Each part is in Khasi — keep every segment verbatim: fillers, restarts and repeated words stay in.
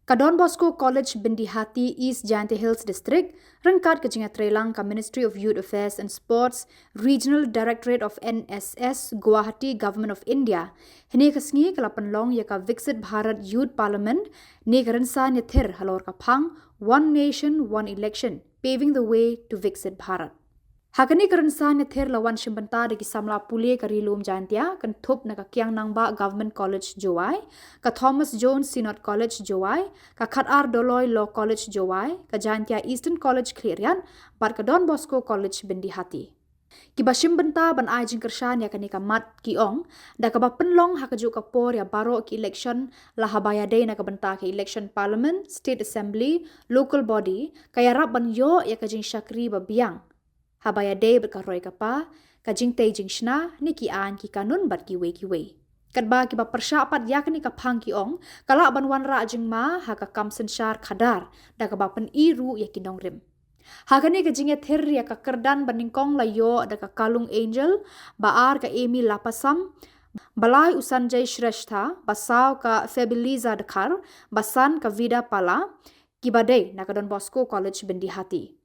Ka Don Bosco College Byndihati, East Jaintia Hills District, ryngkat ka jingïatreilang ka Ministry of Youth Affairs and Sports, Regional Directorate of N S S, Guwahati, Government of India, hynne ka sngi ka la pynlong ïa ka Viksit Bharat Youth Parliament, ne ka rynsan ïathir halor ka phang One Nation, One Election, Paving the Way to Viksit Bharat. Ha kane ka rynsan ïathir la wan shim bynta da ki samla pule ka Ri Lum Jaintia, kynthup na ka Kiang Nangbah Government College Jowai, ka Thomas Jones Synod College Jowai, ka Khadar Doloi Law College Jowai, ka Jaintia Eastern College Khliehriat, bad ka Don Bosco College Byndihati. Kiba shim bynta ban ai jingkyrshan ïa kane ka mat ki ong, da kaba pynlong ha kajuh ka por ïa baroh ki election la haba ïadei na ka bynta ka election Parliament, State Assembly, Local Body, ka ïarap ban ïoh ïa ka jingshakri ba biang. Haba ïadei bad ka roi ka par, ka jingtei jingshna, ne ki aiñ ki kanun bad kiwei kiwei. Katba kiba pyrshah pat ïa kane ka phang ki ong, ka lah ban wanrah jingma ha ka kam synshar khadar, da kaba pyni ruh ïa ki nongrim. Ha kane ka jingïathir ïa ka kyrdan ba nyngkong la ïoh da ka Kalung Angel, ba ar ka Amy Lapasam, ba lai u Sanjay Shrestha, ba saw ka Febiliza Dkhar, ba san ka Vida Pala, kiba dei na ka Don Bosco College Byndihati.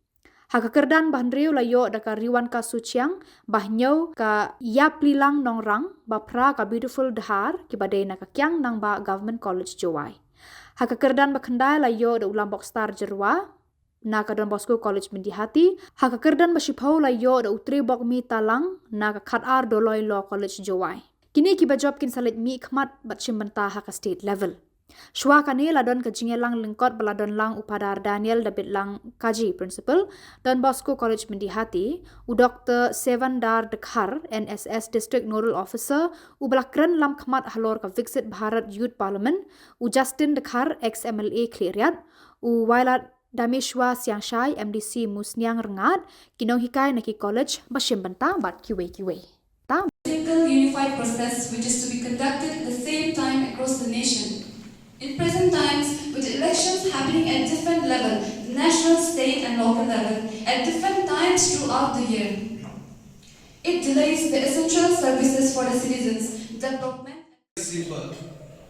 Ha ka kyrdan ba hynriew la ïoh da ka Riwanka Suchiang, ba hynñiew ka Ïaplilang Nongrang, ba phra ka Beautiful Dhar, kiba dei na ka Kiang Nangbah Government College Jowai. Ha ka kyrdan ba khyndai la ïoh da u Lambok Star Jyrwa, na ka Don Bosco College Byndihati, ha ka kyrdan ba shiphew la ïoh da u Trebokmi Talang, na ka Khadar Doloi Law College Jowai. Kine kiba jop kin sa leit mihkhmat bad shim bynta ha ka state level. Shuwa kane la don ka jingïalang lyngkot ba la don lang u Phadar Daniel David Langkaji, Principal, Don Bosco College Byndihati, u Doktor Sevan Dar Dkhar, N S S District Nodal Officer, uba la kren lam khmat halor ka Viksit Bharat Youth Parliament, u Justin Dkhar, ex M L A Khliehriat, u Wailadmishwar Siangshai, M D C Musniang Rngad, ki nonghikai na ki college ba shim bynta bad kiwei kiwei. Ta. Single unified process which is to be conducted at the same time across the nation. In present times, with elections happening at different level, national, state and local level, at different times throughout the year, it delays the essential services for the citizens, development. Simple.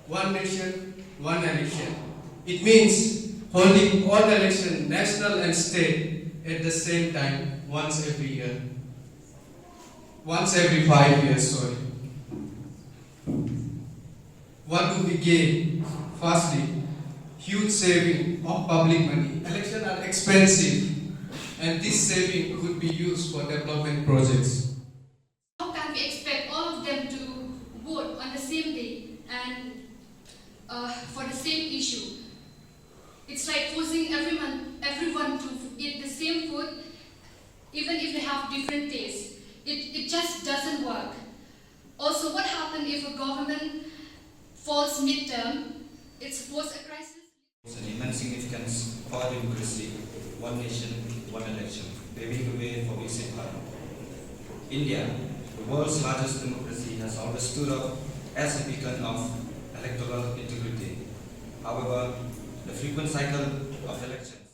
One nation, one election. It means holding all election, national and state, at the same time, once every year. Once every five years, sorry. What do we gain? Firstly, huge saving of public money. Elections are expensive, and this saving could be used for development projects. How can we expect all of them to vote on the same day and, uh, for the same issue? It's like forcing everyone, everyone to eat the same food, even if they have different tastes. It, it just doesn't work. Also, what happened if a government falls midterm? It's suppose a crisis. An immense significance for democracy, one nation, one election, paving the way for Viksit Bharat. India, the world's largest democracy, has always stood up as a beacon of electoral integrity. However, the frequent cycle of elections